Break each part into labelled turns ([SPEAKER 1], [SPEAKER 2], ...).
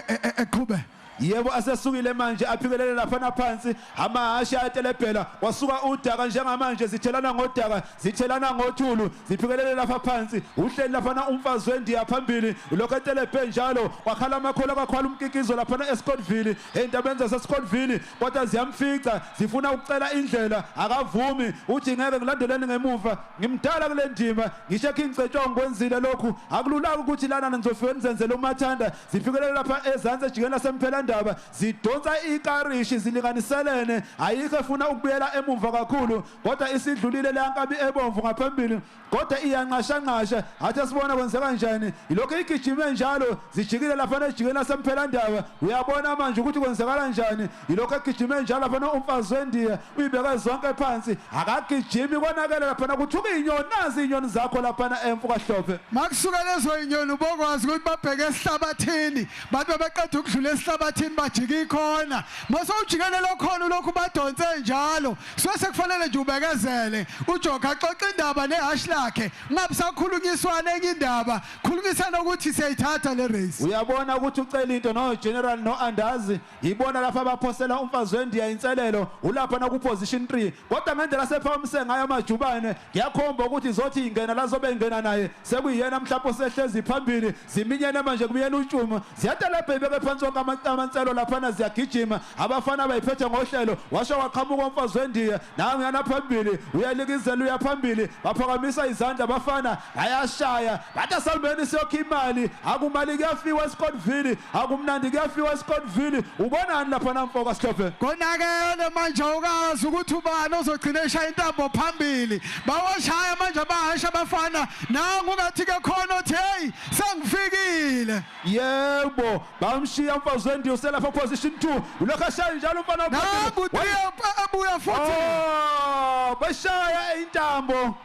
[SPEAKER 1] Eqhube.
[SPEAKER 2] Yebo, asesukile manje, aphikelele laphana phansi amahhashi ayatelebhela, kwasuka udaka. Njengamanje zithelana ngodaka, zithelana ngothulu, ziphikelele lapha phansi. Uhleli laphana umfazi wendiya phambili, lokho etelebhe njalo. Kwakhala amakhola, kwakhwala umkikizo laphana eScottville, ey'ntabeni zaseScottville, kodwa ziyamfica, zifuna ukucela indlela, akavumi. Uthi, "Ngeke ngilandeleni ngemuva, ngimdala kule ndima, ngisho King Cetshwayo ngikwenzile lokhu, akululanga ukuthi lana nizofike nizenzele umathanda." Zifikelele lapha ezansi ejikeni lasemphelandaba, zidonsa ikarishi, zilinganiselene, ayikho efuna ukubuyela emumva kakhulu, kodwa isidlulile leya nkabi ebomvu ngaphambili, kodwa iyanqashanqasha. Athi sibona kwenzeka kanjani. Ilokhu igijime njalo, zijikile laphana ejikeni lasemphelandaba. Uyabona manje ukuthi kwenzekala kanjani. Ilokhu egijime njalo laphana umfazi wendiya, uyibeke zonke phansi, akagijimi, konakele laphana, kuthuka inyoni. Nazi inyoni zakho laphana emfu kaHlophe.
[SPEAKER 1] Makusuka lezo inyoni, ubokwazi ukuthi babheke esihlabathini. Bathi bebeqeda ukudlula esihlabathini, bajika ikhona. Mase ujikele lokhona, ulokhu badonse njalo. Suke sekufanele nje ubekezele, ujockey axoxe indaba nehashi lakhe, ungabe sakhulunyiswana enye indaba, khulunyisana ukuthi siyayithatha le race.
[SPEAKER 2] Uyabona ukuthi ucela into no General no Andazi, ibona lapha abaphosela umfazi wendiya inselelo. Ulapha na ku position 3, kodwa ngendlela sephakamise ngayo amajubane, kuyakhomba ukuthi izothi ingena la, zobe ingena naye, sekuyiyena mhlawumbe osehlezi phambili. Ziminyene manje, kubuyela utshuma, ziyatelebhe, ibeke phansi wonke amanselo laphana, ziyagijima abafana bayiphethe ngohlelo. Washo waqhamuka umfazi wendiya, nangu yana phambili, uyalikizela, uya phambili. Baphakamisa izandla abafana, bayashaya, bathi, "Asalibeni siyokha imali." Akumali, kuyafiwa eScottville, akumnandi, kuyafiwa eScottville. Ubonani lapha namfoka Sihlophe?
[SPEAKER 1] Konakele manje, awukazi ukuthi ubani ozogcina eshaya intambo phambili. Bawashaya manje abahasha abafana, nangu ungathi ke khona othi, "Hey, sengifikile."
[SPEAKER 2] Yebo, bamshiya umfazi wendiya, uselapha position 2, ulokhu ashaya njalo umfana
[SPEAKER 1] Nangu
[SPEAKER 2] waphambili.
[SPEAKER 1] 3 ebuya futhi.
[SPEAKER 2] Oh, bashaya intambo.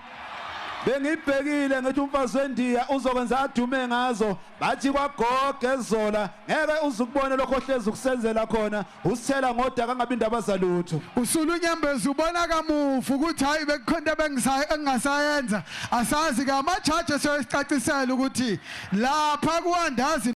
[SPEAKER 2] Bengibhekile ngithi umfazi wendiya uzokwenza adume ngazo. Bathi kwagoga ezola, ngeke uze ukubone lokho ohlezi ukusenzela khona, usithela ngodaka angabi indaba zalutho.
[SPEAKER 1] Usula unyembezi, ubona kamuva ukuthi hayi, bekukhona into engingasayenza. Asazi ke, amajaji esiyoyisicacisela ukuthi lapha kuwandazi.